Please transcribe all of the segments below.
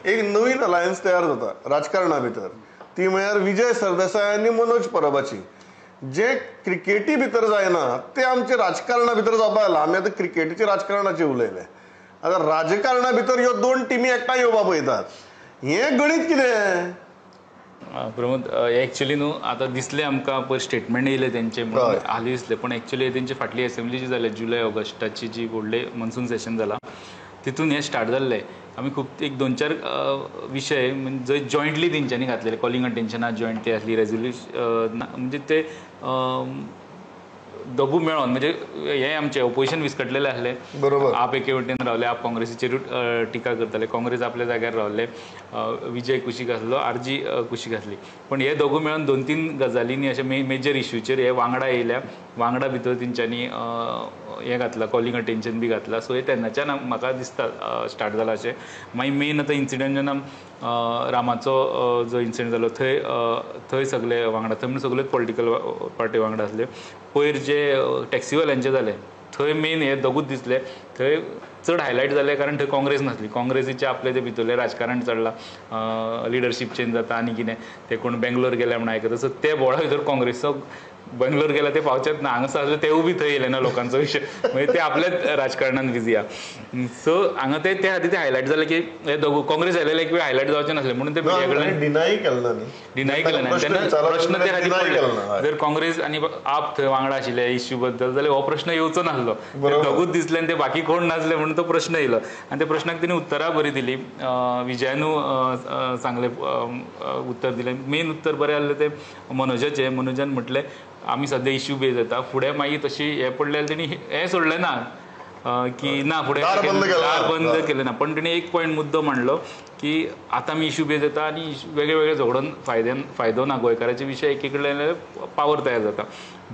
एक नवीन अलायन्स तयार जाता राजकारणा भितर, ती म्हळ्यार विजय सरदेसाय आनी मनोज परबाची. जे क्रिकेटी भितर जायना ते आमचे राजकारणा भितर जावपाक लागला. आमी आतां क्रिकेटीचे राजकारणाचे उलयले, आतां राजकारणा भितर ह्यो दोन टिमी एकठांय येवपाक पळयतात. हें गणीत कितें प्रमोद? एक्चुअली न्हू आतां दिसलें आमकां पयर स्टेटमेंट येयलें तेंचें म्हणून हालीं दिसलें, पूण एक्चुअली तेंची फाटली एसेंब्ली जी जाल्या जुलय ऑगस्टाची जी व्हडलें मॉन्सून सेशन जालां तितून हें स्टार्ट जाल्लें. आमी खूब एक दोन चार विशय म्हणजे जॉयंटली तेंच्यांनी घातलेले, कॉलिंग अटेन्शना जॉयंटली आसली, रेजोल्युशन म्हणजे ते दोगू मेळोन म्हणजे हे आमचें ओपोजिशन विस्कटलेलें आसलें. बरोबर, आप एके वटेन रावले, आप काँग्रेसीचेरूच टिका करताले, काँग्रेस आपल्या जाग्यार रावले, विजय कुशीक आसलो, आरजी कुशीक आसली. पण हे दोगू मेळोन दोन तीन गजालींनी अशे मेजर इश्यूचेर हे वांगडा येयल्या, वांगडा भितर तेंच्यांनी हें घातलां, कॉलिंग अटेन्शन बी घातलां. सो हे तेन्नाच्यान म्हाका दिसता स्टार्ट जालां अशें. मागीर मेन आतां इन्सिडंट जेन्ना रामाचो जो इन्सिडंट जालो थंय थंय सगळे वांगडा, थंय म्हणून सगळेच पॉलिटिकल पार्टी वांगडा आसले. पयर जे टॅक्सीवाल्यांचे जाले थंय मेन हे दोगूच दिसले, थंय चड हायलायट जाले कारण थंय काँग्रेस नासली. काँग्रेसीचे आपले ते भितरलें राजकारण चडलां, लिडरशीप चेंज जाता आनी कितें, ते कोण बेंगलोर गेले म्हण आयकता. सो ते बोळा भितर काँग्रेसीचो बेंगलोर गेला ते पावचेच ना, हांगासर आसले तेवूय बी थंय येयले ना लोकांचो विशय, म्हणजे ते आपल्याच राजकारणान बिजी आहा. सो हांगा ते त्या खातीर ते हायलायट जाले की हे दोगू काँग्रेस आयलेले एक वेळ हायलायट जावचें नासलें म्हणून ते मीडिया कडल्यान डिनाय केलें ना, डिनाय केलें ना तेन्ना प्रश्न ते खातीर पडले. जर काँग्रेस आनी आप थंय वांगडा आशिल्ले इश्यू बद्दल जाल्यार हो प्रश्न येवचो नासलो. दोगूच दिसले आनी ते बाकी कोण नासले म्हणून तो प्रश्न येयलो आनी त्या प्रश्नाक तेणी उत्तरां बरी दिली. विजयानू सांगलें, उत्तर दिलें. मेन उत्तर बरें आहलें तें मनोजाचें. मनोजान म्हटलें आमी सद्या इश्यू बेज जाता, फुडें मागीर तशी हें पडलें जाल्यार तेणी हें सोडलें ना की ना फुडें दार बंद केलें ना, पण तेणी एक पॉयंट मुद्दो मांडलो की आतां आमी इश्यू बेज जाता आनी वेगळे वेगळे झगडोन फायदो ना, गोंयकाराचे विशय एके कडेन पावर तयार जाता,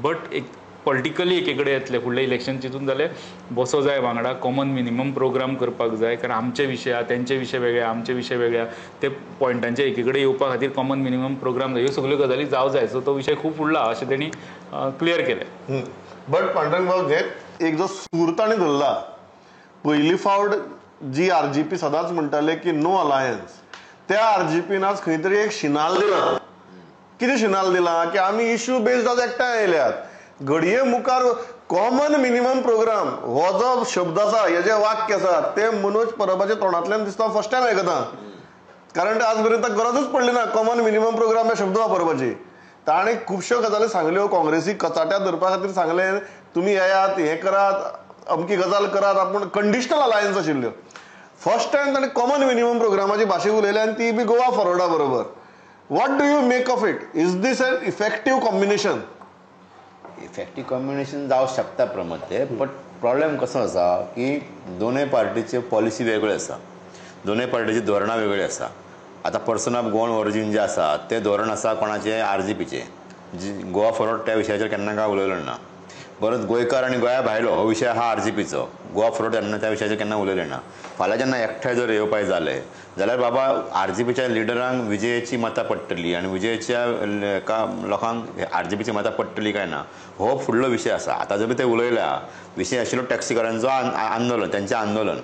बट एक पॉलिटिकली एके कडेन येतले फुडलें इलेक्शन चिंतून जाल्यार बसो जाय वांगडा, कॉमन मिनिमम प्रोग्राम करपाक जाय, कारण आमचे विशय आहा तेंचे विशय वेगळे, आमचे विशय वेगळे आहा, ते पॉयंटांचे एके कडेन येवपा खातीर कॉमन मिनिमम प्रोग्राम जाय, ह्यो सगळ्यो गजाली जावं जाय. सो तो विशय खूब फुडला अशें तेणी क्लियर केलें. बट पांडुरंग बाब, हे एक जो सूर ताणें धरला, पयली फावट जी आरजीपी सदांच म्हणटाले की नो अलायन्स, त्या आरजीपीन आज खंय तरी एक शिनाल दिला. कितें शिनाल दिला की आमी इश्यू बेस्ड आज एकठांय आयल्यात, घडये मुखार कॉमन मिनिमम प्रोग्राम हो जो शब्द आसा, हे जे वाक्य आसा ते मनोज परबाच्या तोंडांतल्यान दिसता फर्स्ट टायम आयकता, कारण आज पर्यंत गरजूच पडली ना कॉमन मिनिमम प्रोग्राम हे शब्द वापरपाची. ताणें खुबश्यो गजाली सांगल्यो, काँग्रेसीक कचाट्या धरपा खातीर सांगलें तुमी येयात, हें करात, अमकी गजाल करात, आपूण कंडिशनल अलायन्स आशिल्ल्यो. फर्स्ट टायम ताणें कॉमन मिनिमम प्रोग्रामाची भाशा उलयली आनी ती बी गोवा फॉरवर्डा बरोबर. What do you make of it? Is this an effective combination? Effective combination जावं शकता प्रमोद ते, बट प्रॉब्लेम कसो आसा की दोनूय पार्टीच्यो पॉलिसी वेगळ्यो आसा, दोनूय पार्टीची धोरणां वेगळी आसा. आतां पर्सन ऑफ गोवन ओरिजीन जे आसा तें धोरण आसा कोणाचें, आरजीपीचें. गोवा फॉरवर्ड त्या विशयाचेर केन्ना काय उलयलो ना. परत गोंयकार आनी गोंया भायलो हो विशय आहा आरजीपीचो, गोवा फॉरवर्ड तेन्ना त्या विशयाचेर केन्ना उलयलें ना. फाल्यां जेन्ना एकठांय जर येवपाक जालें जाल्यार बाबा आरजीपीच्या लिडरांक विजयाची मतां पडटली आनी विजयाच्या लोकांक आरजीपीची मतां पडटली काय ना हो फुडलो विशय आसा. आतां जरी ते उलयल्या विशय आशिल्लो टॅक्सीकारांचो आंदोलन, तेंचें आंदोलन,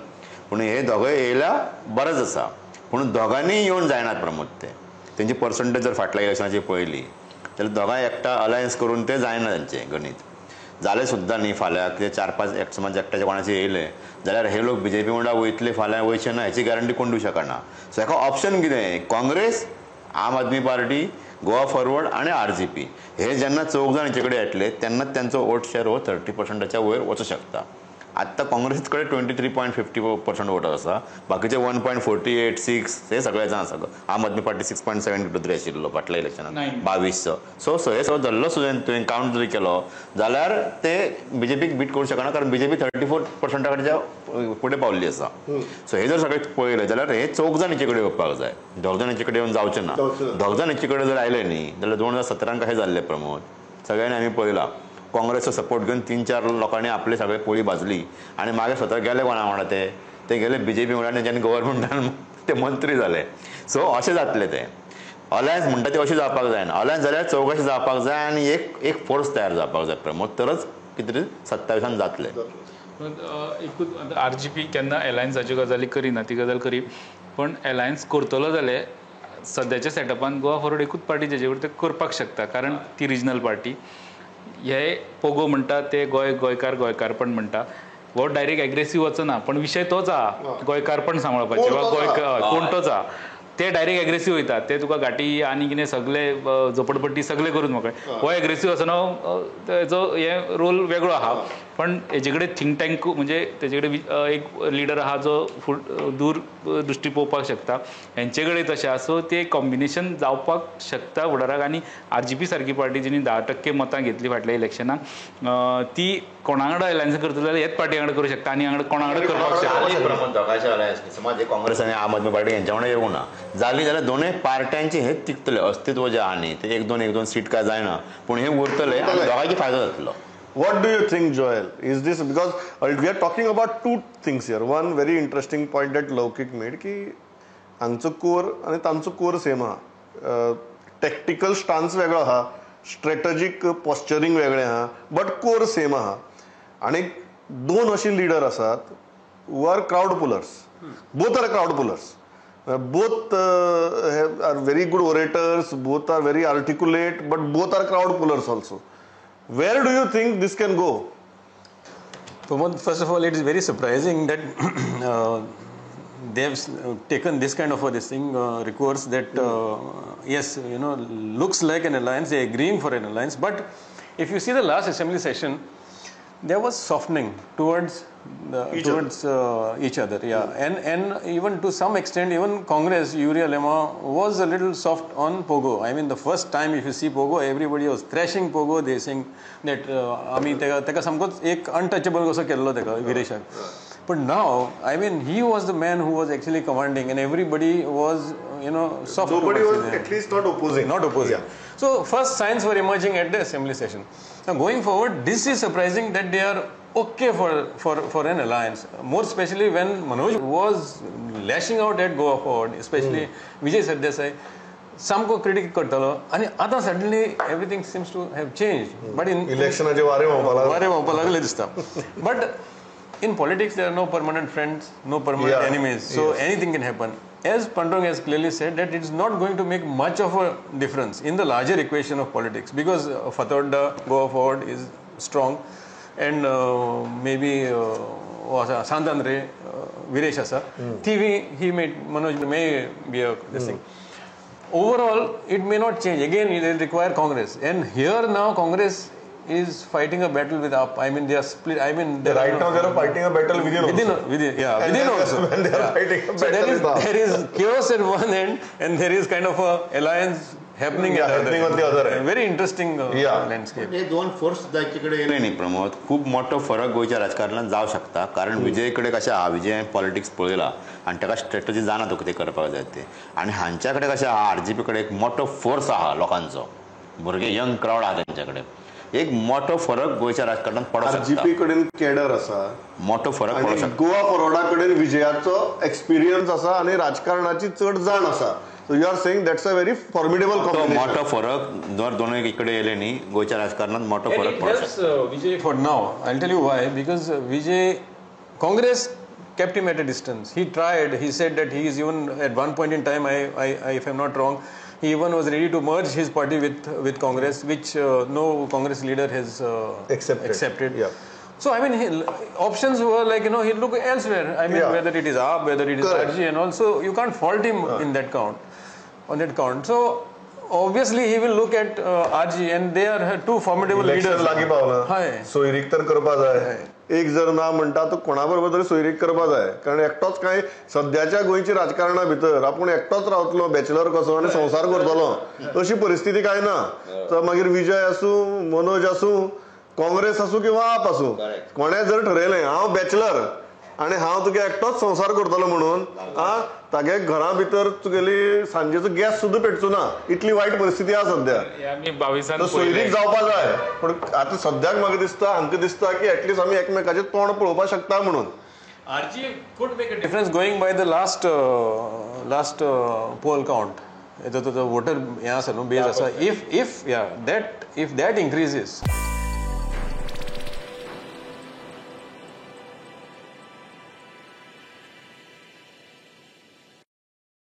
पूण हे दोगूय येयल्या बरेंच आसा, पूण दोगांनीय येवन जायनात प्रमोद. ते तेंची पर्संटेज जर फाटल्या इलेक्शनाची पळयली जाल्यार दोगांय एकठांय अलायन्स करून ते जायना तेंचें गणीत जालें सुद्दां न्ही. फाल्यां कितें 4-5 एक समज एकट्याचे कोणाचे येयले जाल्यार हे लोक बीजेपी वांगडा वयतले फाल्यां वयचे ना हेची गॅरंटी कोण दिवं शकना. सो हेका ऑप्शन कितें, काँग्रेस, आम आदमी पार्टी, गोवा फॉरवर्ड आनी आरजीपी हे जेन्ना चौग जाण हेचे कडेन येतले तेन्नाच तेंचो वोट शेर हो 30%च्या वयर वचूं शकता. आत्तां काँग्रेसीच कडेन 23.50% वोट आसा, बाकीचे 1.486 हे सगळे जाण आसा. आम आदमी पार्टी 6.7 तरी आशिल्लो फाटल्या इलेक्शनाक 22चो. सो हे सगळो धरलो सुद्दां तुवें कावंट जरी केलो जाल्यार ते बीजेपीक बीट करूंक शकना, कारण बीजेपी 34% फुडें पावल्ली आसा. सो हे जर सगळें पळयलें जाल्यार हे चौग जाण हेचे कडेन येवपाक जाय, दोग जाण हेचे कडेन येवन जावचें ना. दोग जाण हेचे कडेन जर आयले न्ही जाल्यार 2017 कशें जाल्लें प्रमोद सगळ्यांनी आमी पळयलां. काँग्रेसचो सपोर्ट घेवन 3-4 लोकांनी आपले सगळे पोळी भाजली आनी मागीर स्वता गेले कोणा वांगडा, ते गेले बीजेपी वांगडा, तेंच्यांनी गव्हर्मेंटान ते मंत्री जाले. सो अशें जातलें तें. अलायन्स म्हणटा तें अशें जावपाक जायना, अलायन्स जाल्यार चवकशी जावपाक जाय आनी एक फोर्स तयार जावपाक जाय प्रमोद, तरच कितें तरी 27 जातलें. एकूच आरजीपी केन्ना अलायन्साच्यो गजाली करिना, ती गजाल करी. पण अलायन्स करतलो जाल्यार सद्याच्या सेटअपान गोवा फॉरवर्ड एकूच पार्टी जेजे कडेन ते करपाक शकता, कारण ती रिजनल पार्टी. हे पोगो म्हणटा ते गोंय गोंयकार गोंयकारपण म्हणटा, हो डायरेक्ट एग्रेसीव वचना, पण विशय तोच आहा, गोंयकारपण सांबाळपाचें वा गोंयकार कोण तोच आहा. ते डायरेक्ट एग्रेसीव वयता, ते तुका गाठी आनी कितें सगळे झोपडपट्टी सगळे करून मोकळे. हो एग्रेसीव आसना, तेजो हे रोल वेगळो आहा. पण हेजे कडेन थिंक टँक म्हणजे तेजे कडेन एक लिडर आहा जो दूर दृश्टी पळोवपाक शकता, हेंचे कडेन तशें आसा. सो ते कॉम्बिनेशन जावपाक शकता फुडाराक. आनी आरजीपी सारकी पार्टी जिणी 10% मतां घेतली फाटल्या इलेक्शनाक, ती कोणा वांगडा अलायन्स करतली जाल्यार हेच पार्टी वांगडा करूं शकता आनी वांगडा कोणा वांगडा करपाक शकता. समज काँग्रेस आनी आम आदमी पार्टी हेंच्या वांगडा येवंक ना जाली जाल्यार दोनूय पार्ट्यांचे हे तिगतले अस्तित्व जें आहा न्ही, ते एक दोन सीट काय जायना पूण हे उरतले आनी दोगांयचो फायदो जातलो. What do you think, Joel? Is this because we are talking about two things here? One very interesting point that Laukik made की हांगचो कोर आनी तांचो कोर सेम आहा, टॅक्टिकल स्टान्स वेगळो आहा, स्ट्रेटजीक पॉश्चरींग वेगळें आहा, बट कोर सेम आहा. आनी दोन अशी लिडर आसात who are crowd pullers, both are crowd pullers, both are very good orators, both are very articulate, but both are crowd pullers also. Where do you think this can go? Pramod, first of all, it is very surprising that they have taken this kind of a this thing recourse that yes, you know, looks like an alliance, they are agreeing for an alliance. But if you see the last assembly session, there was softening towards each other, yeah. And even to some extent, even Congress, Yuri Alema was a little soft on Pogo. I mean, the first time if you see Pogo, everybody was thrashing Pogo. They saying that ami teka samkoch ek untouchable kaso kello teka Vireshak. But now, I mean, he was the man who was actually commanding, and everybody was, you know, soft. Nobody was at least not opposing. Not opposing. Yeah. So first signs were emerging at the assembly session. Now going forward, this is surprising that they are okay for an alliance. More especially when Manoj was lashing out at Goa Forward, especially Vijay Sardesai. सामको critic करतालो आनी आतां suddenly everything seems to have changed. But in इलेक्शनाचे वारे व्हांवपाक लागले दिसता. But in politics there are no permanent friends, no permanent enemies. So anything can happen. As Pandurang has clearly said, that it's not going to make much of a difference in the larger equation of politics, because Fatorda, Goa Forward is strong, and maybe Santandre, Viresh asa, TV, he may, Manoj may be a this thing. Overall, it may not change. Again, it will require Congress. And here now Congress is fighting a battle with AAP. I mean, they are split. I mean, right now they are fighting a battle within also. Within also. And they are fighting a battle with AAP. There is chaos at one end, and there is kind of a alliance happening on the other end. Very interesting landscape. हे दोन force जायचे कडेन येयले न्ही प्रमोद, खूब मोठो फरक गोंयच्या राजकारणात जावं शकता. कारण विजय कडेन कशें आहा, विजय पॉलिटिक्स पळयला आनी ताका स्ट्रेटजी जाणा तो कितें करपाक जाय ते. आनी हांच्या कडेन कशें आहा, आरजीपी कडेन एक मोठो फोर्स आहा लोकांचो, भुरगे यंग क्रावड आहा तेंच्या कडेन. एक मोठो फरक गोंयच्या राजकारणात पडूंक शकता. आरजीपी कडेन केडर आसा, मोठो फरक पडूंक शकता. गोवा फॉरवर्डा कडेन विजयाचो एक्सपिरियन्स आसा आनी राजकारणाची चड जाण आसा. So you are saying that's a very formidable combination. मोठो फरक जर दोनूय इकडे येयले न्ही गोंयच्या राजकारणात मोठो फरक पडूंक शकता. Vijay for now, I'll tell you why. Because Vijay, Congress kept him at a distance. He tried. He said that he is even at one point in time, I if I'm not wrong, he even was ready to merge his party with Congress, which no Congress leader has accepted. Yeah. So I mean, options were like, you know, he look elsewhere. I mean, whether it is AAP, whether it is RG, and also you can't fault him in that count, on that count. So obviously he will look at RG, and they are two formidable leaders. लागी पावला सोयरीक तर करपा जाय. एक जर ना म्हणटा तो कोणा बरोबर तरी सोयरीक करपा जाय, कारण एकटोच काय सद्याच्या गोंयच्या राजकारणा भितर आपूण एकटोच रावतलो बॅचलर कसो आनी संवसार करतलो अशी परिस्थिती काय ना. तर मागीर विजय आसूं, मनोज आसूं, काँग्रेस आसूं किंवा आप आसूं, कोणें जर ठरयलें हांव बॅचलर आनी हांव तुगे एकटोच संवसार करतलो म्हणून तागे घरा भितर तुगेली सांजेचो गॅस सुद्दां पेटचो ना, इतली वायट परिस्थिती आसा सद्या. सोयरीक जावपा जाय, पूण आतां सद्याक म्हाका दिसता, हांकां दिसता की एटलिस्ट आमी एकमेकाचें तोंड पळोवपाक शकता म्हणून. RG could make a difference going by the last poll count. The voter हें आसा न्हू, बेज आसा. If that increases.